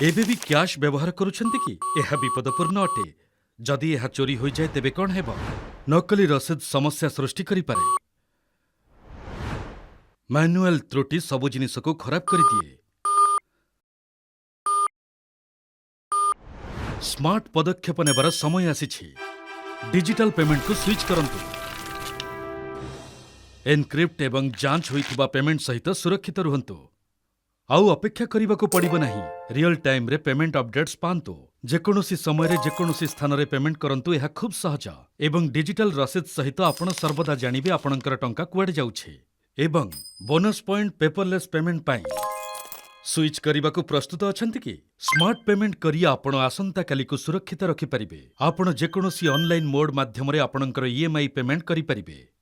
ଏବେ ବି କ୍ୟାଶ୍ ବ୍ୟବହାର କରୁଛନ୍ତି କି? ଏହା ବିପଦପୂର୍ଣ୍ଣ ଅଟେ। ଯଦି ଏହା ଚୋରି ହୋଇଯାଏ ତେବେ କ'ଣ ହେବ? ନକଲି ରସିଦ ସମସ୍ୟା ସୃଷ୍ଟି କରିପାରେ। ମାନୁଆଲ୍ ତ୍ରୁଟି ସବୁ ଜିନିଷକୁ ଖରାପ କରିଦିଏ। ସ୍ମାର୍ଟ ପଦକ୍ଷେପ ନେବାର ସମୟ ଆସିଛି। ଡିଜିଟାଲ୍ ପେମେଣ୍ଟକୁ ସୁଇଚ୍ କରନ୍ତୁ। ଏନ୍‌କ୍ରିପ୍ଟ ଏବଂ ଯାଞ୍ଚ ହୋଇଥିବା ପେମେଣ୍ଟ ସହିତ ସୁରକ୍ଷିତ ରୁହନ୍ତୁ। ଆଉ ଅପେକ୍ଷା କରିବାକୁ ପଡ଼ିବ ନାହିଁ, ରିଅଲ୍ ଟାଇମ୍‌ରେ ପେମେଣ୍ଟ ଅପଡେଟ୍ସ ପାଆନ୍ତୁ। ଯେକୌଣସି ସମୟରେ, ଯେକୌଣସି ସ୍ଥାନରେ ପେମେଣ୍ଟ କରନ୍ତୁ, ଏହା ଖୁବ୍ ସହଜ ଏବଂ ଡିଜିଟାଲ୍ ରସିଦ ସହିତ ଆପଣ ସର୍ବଦା ଜାଣିବେ ଆପଣଙ୍କର ଟଙ୍କା କୁଆଡ଼େ ଯାଉଛି। ଏବଂ ବୋନସ୍ ପଏଣ୍ଟ ପେପରଲେସ୍ ପେମେଣ୍ଟ ପାଇଁ ସୁଇଚ୍ କରିବାକୁ ପ୍ରସ୍ତୁତ ଅଛନ୍ତି କି? ସ୍ମାର୍ଟ ପେମେଣ୍ଟ କରି ଆପଣ ଆସନ୍ତାକାଲିକୁ ସୁରକ୍ଷିତ ରଖିପାରିବେ। ଆପଣ ଯେକୌଣସି ଅନଲାଇନ୍ ମୋଡ୍ ମାଧ୍ୟମରେ ଆପଣଙ୍କର ଇ.ଏମ୍.ଆଇ. ପେମେଣ୍ଟ କରିପାରିବେ।